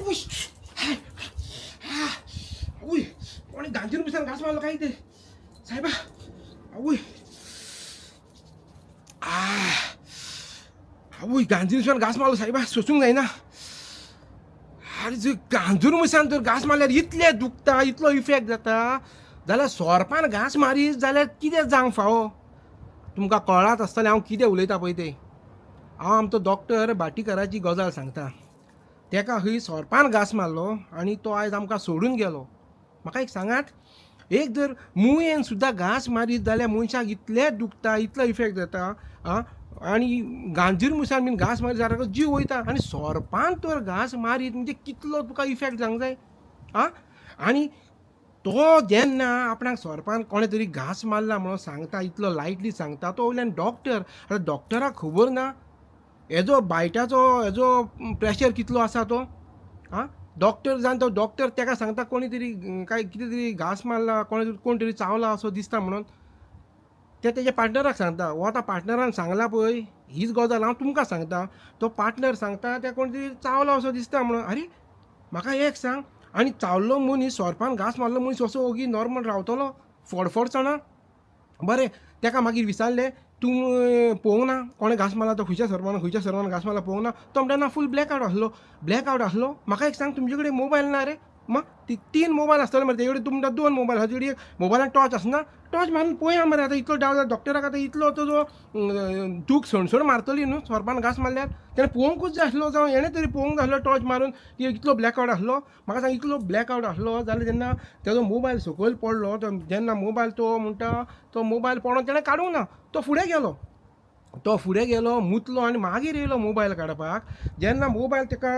आवय, आवय, कोणी गांजीर मुसान घांस मारलो काय कितें सायबा. आवय, आवय, गांजीर मुसान घांस मारलो सायबा, सोसूंक जायना. आरे जर गांजूर मुसान जर घांस मारल्यार इतलें दुखता, इतलो इफेक्ट जाता, जाल्यार सोरपान घांस मारीत जाल्यार कितें जावंक फावो? तुमकां कळ्ळांच आसतलें हांव कितें उलयता पळय तें. हांव आमचो डॉक्टर भाटीकराची गजाल सांगता. तेका खंय सोरपान घांस मारलो आनी तो आयज आमकां सोडून गेलो. म्हाका एक सांगात, एक जर मुयेन सुद्दां घांस मारीत जाल्यार मनशाक इतलें दुखता, इतलो इफेक्ट जाता. आं, आनी गांजीर मुसान बीन घांस मारीत जाल्यार जीव वयता, आनी सोरपान तर घांस मारीत म्हणजे कितलो तुका इफेक्ट जावंक जाय. आं, आनी तो जेन्ना आपणाक सोरपान कोणें तरी घांस मारला म्हणून सांगता, इतलो लायटली सांगता, तो वयल्यान डॉक्टर. आतां डॉक्टराक खबर ना हेजो बायटाचो हेजो प्रेशर कितलो आसा तो. आं, डॉक्टर जावन तो डॉक्टर तेका सांगता कोणी तरी काय कितें तरी घांस मारला, कोण कोण तरी चावला असो दिसता म्हणून ते तेज्या पार्टनराक सांगता. हो आतां पार्टनरान सांगला पळय हीच गजाल हांव तुमकां सांगता. तो पार्टनर सांगता त्या कोण तरी चावला असो दिसता म्हणून. आरे म्हाका एक सांग, आनी चावल्लो मनीस, सोरपान घांस मारलो मनीस असो ओगी नॉर्मल रावतलो, फडफडचो ना? बरें, तेका मागीर विचारलें, तूं पळोवंक ना कोणें घांस मारला तो, खंयच्या सोरपान खंयच्या सोरपान घांस मारला पळोवंक ना? तो म्हणटा ना, फूल ब्लॅक आवट आसलो. ब्लॅक आवट आसलो? म्हाका एक सांग, तुमचे कडेन मोबायल ना रे? मा ती 3 मोबायल आसतले मरे, तेजे कडेन तुमकां 2 मोबायल आसा, तेजे मोबायलान टॉर्च आसना, टॉर्च मारून पळया मरे. आतां इतलो डावट डॉक्टराक, आतां इतलो तो दूख सणसण मारतली न्हू सोरपान घांस मारल्यार. तेणें पळोवंकूच जाय आसलो, जावं हेणें तरी पळोवंक जाय आसलो टॉर्च मारून की इतलो ब्लॅक आवट आसलो. म्हाका सांग, इतलो ब्लॅक आवट आसलो जाल्यार जेन्ना तेजो मोबायल सकयल पडलो, तो जेन्ना मोबायल तो म्हणटा तो मोबायल पडोन तेणें काडूंक ना, तो फुडें गेलो, तो फुडें गेलो, मुतलो आनी मागीर येयलो मोबायल काडपाक. जेन्ना मोबायल तेका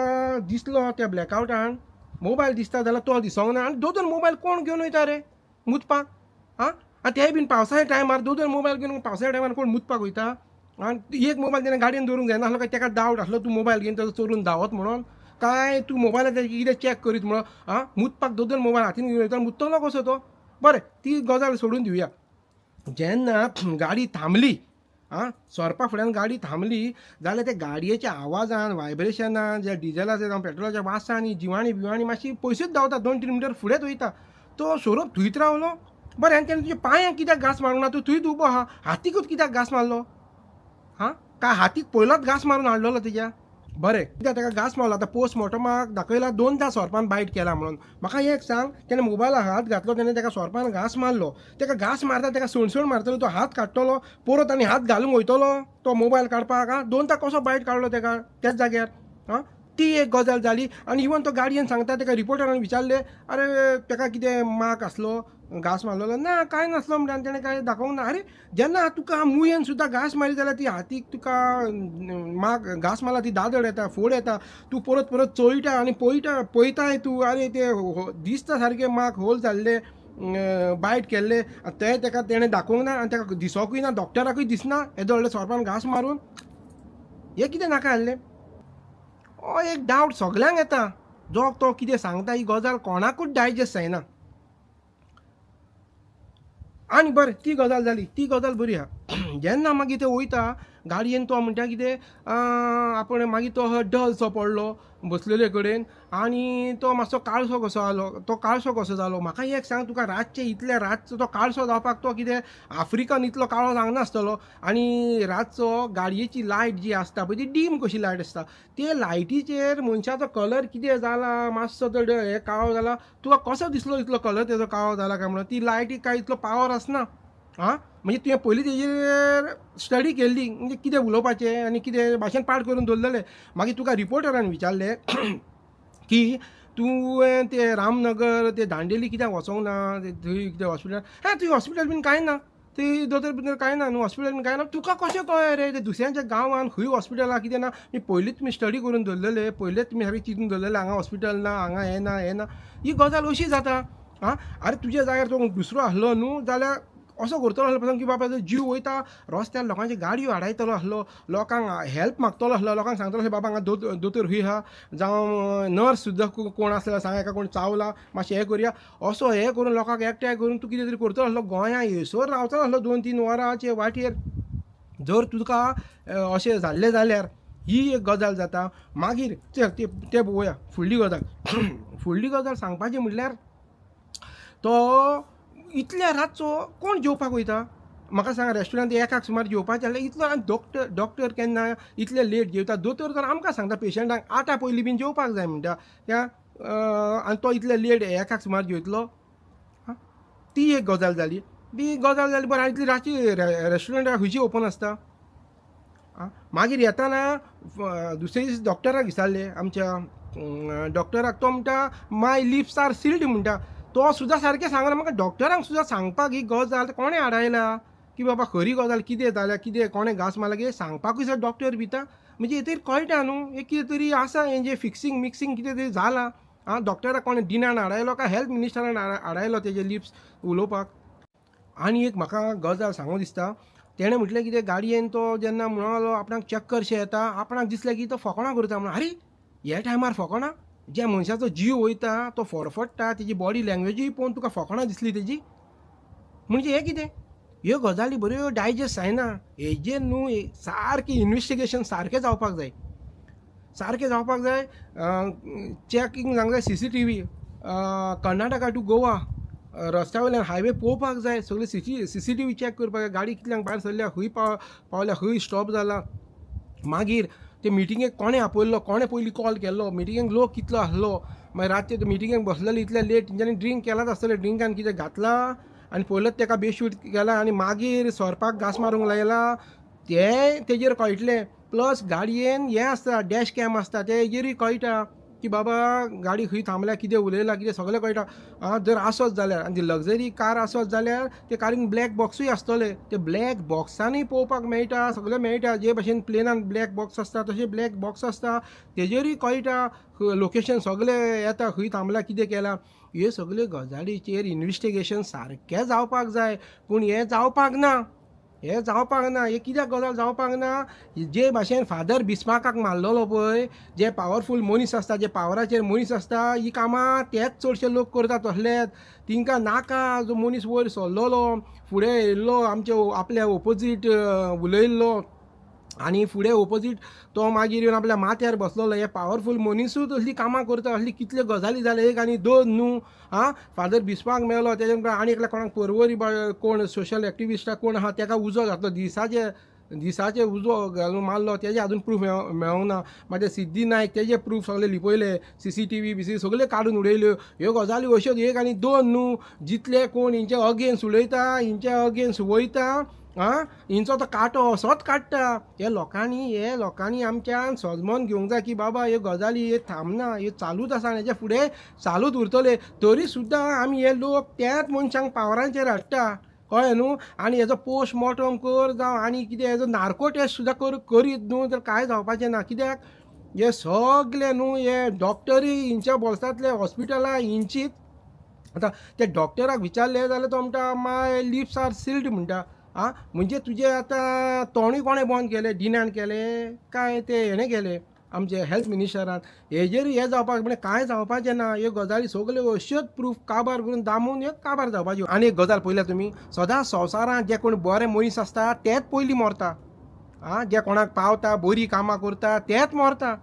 दिसलो त्या ब्लॅकआवटान मोबायल दिसता जाल्यार तो दिसोंक ना. आनी 2 मोबायल कोण घेवन वयता रे मुतपाक? आं, आनी तेय बीन पावसाच्या टायमार 2 मोबायल घेवन पावसाच्या टायमार कोण मुतपाक वयता? आनी एक मोबायल तेणें गाडयेन दवरूंक जायना आसलो काय तेका डावट आसलो तूं मोबायल घेवन तेजो चोरून धांवत म्हणून, काय तूं मोबायलाचेर कितें चॅक करीत म्हणून? आं, मुतपाक 2 मोबायल हातीन घेवन वयता, मुततलो कसो तो? बरें, ती गजाल सोडून दिवया. जेन्ना गाडी थांबली, आं, सोरपा फुड्यान गाडी थांबली जाल्यार त्या गाडयेच्या आवाजान, वायब्रेशनान, ज्या डिजलाच्या जावं पेट्रोलाच्या वासान जिवाणी बिवाणी मातशी पयसूच धांवता, 2-3 मिटर फुडेंच वयता. तो सोरोप थंयच रावलो. बरें, आनी तेणें तुज्या पांयांक कित्याक घांस मारूंक ना? तूं थंयच उबो आहा, हातीकूच कित्याक घांस मारलो? हां, काय हातीक पयलोच घांस मारून हाडलेलो तेज्या? बरें, कित्याक तेका घांस मारलो? आतां पोस्टमॉर्टमाक दाखयला 2दा सोरपान बायट केला म्हणून. म्हाका एक सांग, तेणें मोबायलाक हात घातलो, तेणें तेका सोरपान घांस मारलो, तेका घांस मारता तेका सणसण मारतलो, तो हात काडटलो परत आनी हात घालूंक वयतलो तो मोबायल काडपाक. आं, 2दा कसो बायट काडलो तेका त्याच जाग्यार? आं, ती एक गजाल जाली. आनी इवन तो गाडयेन सांगता, तेका रिपोर्टरान विचारलें, अरे तेका कितें मार्क आसलो, घांस मारलेलो? ना, कांय नासलो म्हणटा, आनी तेणें कांय दाखोवंक ना. आरे जेन्ना तुका मुयेन सुद्दां घांस मारी जाल्यार ती हातीक तुका माग घांस मारला ती दादड येता, फोड येता, तूं परत परत चोयटा आनी पळयता पळयताय तूं, आरे ते दिसता सारकें माग होल जाल्ले, बायट केल्ले, ते तेका तेणें दाखोवंक ना आनी तेका दिसोकूय ना, डॉक्टराकूय दिसना येदो व्हडलो सोरपान घांस मारून. हें कितें नाका जाल्लें? हो एक डावट सगल्यांक येता, जो तो कितें सांगता ही गजाल कोणाकूच डायजेस्ट जायना. आनी बरें, ती गजाल जाली, ती गजाल बरी आहा. जेन्ना मागीर ते वयता गाडयेन, तो म्हणटा कितें आपूण मागीर तो डलसो पडलो बसलेले कडेन आनी तो मातसो काळसो कसो जालो, तो काळसो कसो जालो. म्हाका एक सांग, तुका रातचें इतल्या रातचो तो काळसो जावपाक तो कितें आफ्रिकन इतलो काळो जावंक नासतलो. आनी रातचो गाडयेची लायट जी आसता पळय, ती डीम कशी लायट आसता, ते लायटीचेर मनशाचो कलर कितें जाला, मातसो तो हे काळो जाला, तुका कसो दिसलो इतलो कलर तेजो काळो जाला काय म्हणून? ती लायटीक काय इतलो पावर आसना. आं, म्हणजे तुवें पयलीं तेजेर स्टडी केल्ली, म्हणजे कितें उलोवपाचें आनी कितें भाशण पाठ करून दवरलेलें. मागीर तुका रिपोर्टरान विचारलें की तुवें ते रामनगर ते दांडेली कित्याक वचोंक ना, थंय कितें हॉस्पिटल? हां, थंय हॉस्पिटल बीन कांय ना, थंय दोतोर बितोर कांय ना न्हू, हॉस्पिटल बीन कांय ना. तुका कशें कळ्ळें रे ते दुसऱ्यांच्या गांवान खंय हॉस्पिटल आहा कितें ना? मी पयलींच तुमी स्टडी करून दवरलेले, पयलींच तुमी सारकें चिंतून दवरलेलें हांगा हॉस्पिटल ना, हांगा हें ना, हें ना. ही गजाल अशी जाता. आं, आरे तुज्या जाग्यार तो दुसरो आसलो न्हू जाल्यार असो करतलो आसलो पासून की बाबा जीव वयता रस्त्यार, लोकांची गाडयो आडायतलो आसलो, लोकांक हेल्प मागतलो आसलो, लोकांक सांगतलो आसलो बाबा हांगा दोतोर खंय आहा, जावं नर्स सुद्दां कोण आसल्यार सांगा, एका कोण चावला मातशें हें करुया, असो हें करून लोकांक एकठांय करून तूं कितें तरी करतलो आसलो. गोंया येयसर रावतलो आसलो 2-3 वरांचे वाटेर जर तुका अशें जाल्लें जाल्यार. ही एक गजाल जाता. मागीर चल ते पळोवया फुडली गजाल. फुडली गजाल सांगपाची म्हणल्यार तो इतल्या रातचो कोण जेवपाक वयता म्हाका सांगा? रेस्टॉरंट एकाक सुमार जेवपाचें जाल्यार इतलो आनी डॉक्टर केन्ना इतले लेट जेवता? दोतोर तर आमकां सांगता पेशंटांक 8 पयलीं बीन जेवपाक जाय म्हणटा त्या, आनी तो इतले लेट एकाक सुमार जेवतलो? ती एक गजाल जाली. ती गजाल जाली बरें. इतली रातची रेस्टॉरंटां खंयची ओपन आसता? मागीर येताना दुसरे दीस डॉक्टराक विचारलें आमच्या डॉक्टराक, तो म्हणटा माय लिप्स are sealed म्हणटा. तो सुद्दां सारकें सांगना म्हाका. डॉक्टरांक सुद्दां सांगपाक ही गजाल कोणें आडायला की बाबा खरी गजाल कितें जाल्या, कितें कोणें घांस मारला कितें सांगपाकूय सुद्दां डॉक्टर भिता. म्हणजे हेतूर कळटा न्हू हें कितें तरी आसा, हें जें फिक्सिंग मिक्सिंग कितें तरी जालां. आं, डॉक्टराक कोणें डिनान आडायलो काय हेल्थ मिनिस्टरान आडायलो तेजे लिप्स उलोवपाक? आनी एक म्हाका गजाल सांगूं दिसता, तेणें म्हटलें कितें गाडयेन तो जेन्ना म्हणलो आपणाक चक्कर शें येता, आपणाक दिसलें की तो फकाणां करता म्हणून. आरे ह्या टायमार फकाणां? ज्या मनशाचो जीव वयता तो फडफडटा, तेजी बॉडी लँग्वेजूय पळोवन तुका फकाणां दिसली तेजी, म्हणजे हें कितें? ह्यो गजाली बऱ्यो डायजेस्ट जायना. हेजेर न्हू सारकें इन्वेस्टिगेशन सारकें जावपाक जाय, सारकें जावपाक जाय. चॅकिंग जावंक जाय CCTV Karnataka to Goa रस्त्या वयल्यान हायवे पळोवपाक जाय, सगळे CCTV check करपाक जाय, गाडी कितल्यांक भायर सरल्या, खंय पावल्या, खंय स्टॉप जाला. मागीर ते मिटिंगेक कोणें आपयल्लो, कोणें पयलीं कॉल केल्लो, मिटिंगेक लोक कितलो आसलो, मागीर रातचे ते मिटिंगेक बसलेले इतले लेट, तेंच्यांनी ड्रिंक केलाच आसतलें, ड्रिंकान कितें घातलां आनी पयलोच तेका बेशूट केला आनी मागीर सोरपाक घांस मारूंक लायला, तें तेजेर कळटलें. प्लस गाडयेन हें आसता, डॅश कॅम आसता, तेजेरूय कळटा की बाबा गाडी खंय थांबल्या, कितें उलयलां, कितें सगळें कळटा. आं, जर आसत जाल्यार आनी लग्जरी कार आसत जाल्यार ते कारीन ब्लॅक बॉक्सूय आसतले, ते ब्लॅक बॉक्सानूय पळोवपाक मेळटा, सगळें मेळटा. जे भशेन प्लेनान ब्लॅक बॉक्स आसता तशें ब्लॅक बॉक्स आसता, तेजेरूय कळटा, लोकेशन सगळें येता, खंय थांबला, कितें केलां. ह्यो सगल्यो गजालीचेर इन्वेस्टिगेशन सारकें जावपाक जाय, पूण हें जावपाक ना, हें जावपाक ना. हें कित्याक गजाल जावपाक ना? जे भाशेन फादर बिस्माकाक मारलेलो पळय, जे पावरफूल मनीस आसता, जे पावराचेर मनीस आसता, ही कामां तेच चडशे लोक करता तसलेच. तिंकां नाका जो मनीस वयर सरलेलो, फुडें येयल्लो, आमचे आपल्या ओपोजीट उलयल्लो आनी फुडें ओपोजीट तो मागीर येवन आपल्या माथ्यार बसलेलो. हे पावरफूल मनीसूच असलीं कामां करता, असली कितल्यो गजाली जाल्यो, एक आनी दोन न्हू. आं, फादर बिस्पाक मेलो, तेजे उपरांत आनी एकल्या कोणाक परवरी कोण सोशल एक्टिविस्टा कोण आहा तेका उजो घातलो, दिसाचे उजो घालून मारलो, तेजे आजून प्रूफ मेळोंक ना. मागीर सिद्धी नायक तेजे प्रूफ सगळे लिपयले, CCTV BC सगळे काडून उडयल्यो. ह्यो गजाली अश्योच एक आनी दोन न्हू. जितले कोण हेंचे अगेन्स्ट उलयता, हेंचे अगेन्स्ट वयता, आं, हेंचो तो कांटो असोच काडटा. हे लोकांनी आमच्यान सजमोन घेवंक जाय की बाबा ह्यो गजाली हे थांबना, ह्यो चालूच आसा आनी हेच्या फुडें चालूच उरतले. तरी सुद्दां आमी हे लोक त्याच मनशांक पावरांचेर हाडटा, कळ्ळें न्हू. आनी हेजो पोस्टमॉर्टम कर जावं आनी कितें हेजो नार्को टेस्ट सुद्दां करीत न्हू तर कांय जावपाचें ना. कित्याक हे सगळे न्हू हे डॉक्टरूय हेंच्या बोल्सांतले, हॉस्पिटलां हेंचीच. आतां त्या डॉक्टराक विचारलें जाल्यार तो म्हणटा माय लिप्स are sealed म्हणटा. आं, म्हणजे तुजें आतां तोंडूय कोणें बंद केलें, डिनान केलें काय ते हेणें केलें आमचे हेल्थ मिनिस्टरान? हेजेरूय हें जावपाक म्हणजे कांय जावपाचें ना. ह्यो गजाली सगल्यो अश्योच प्रूफ काबार करून दामून ह्यो काबार जावपाच्यो. आनी एक गजाल पळयल्या तुमी, सदां संवसारांत जे कोण बरे मनीस आसता तेच पयलीं मरता. आं, जे कोणाक पावता, बरीं कामां करता तेच मरता,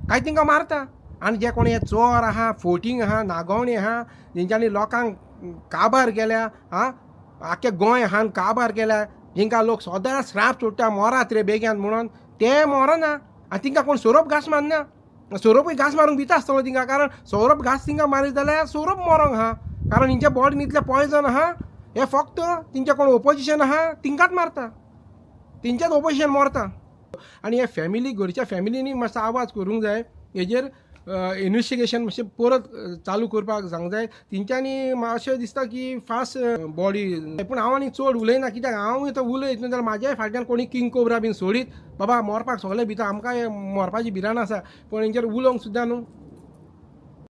काय तेंकां मारता. आनी जे कोण हे चोर आहा, फोटींग आहा, नागोवणी आहा, तेंच्यांनी लोकांक काबार केल्या, आं, आख्खे गोंय हान काबार केल्या, जिंकां लोक सदां श्राप सोडटा मरात रे बेग्यान म्हणून, ते मरना. आनी तिंकां कोण सोरोप घांस मारना, सोरोपूय घांस मारूंक भिता आसतलो तिंकां, कारण सोरोप घांस तिंकां मारीत जाल्यार सोरोप मरोंक आहा, कारण हिंच्या बॉडीन इतलें पॉयजन आहा. हे फक्त तिंचे कोण ओपोजिशन आहा तिंकांच मारता, तिंचेच ओपोजिशन मरता. आनी हे फॅमिली, घरच्या फॅमिलीनी मातसो आवाज करूंक जाय हेजेर, इन्वेस्टिगेशन मातशें परत चालू करपाक सांग जाय तेंच्यांनी. अशें दिसता की फास्ट बॉडी, पूण हांव आनी चड उलयना, कित्याक हांव आतां उलयत न्हू जाल्यार म्हाज्याय फाटल्यान कोणी किंग कोब्रा बीन सोडीत, बाबा मरपाक सगळे भिता, आमकांय मरपाची भिरांत आसा, पूण हेंचेर उलोवंक सुद्दां न्हू.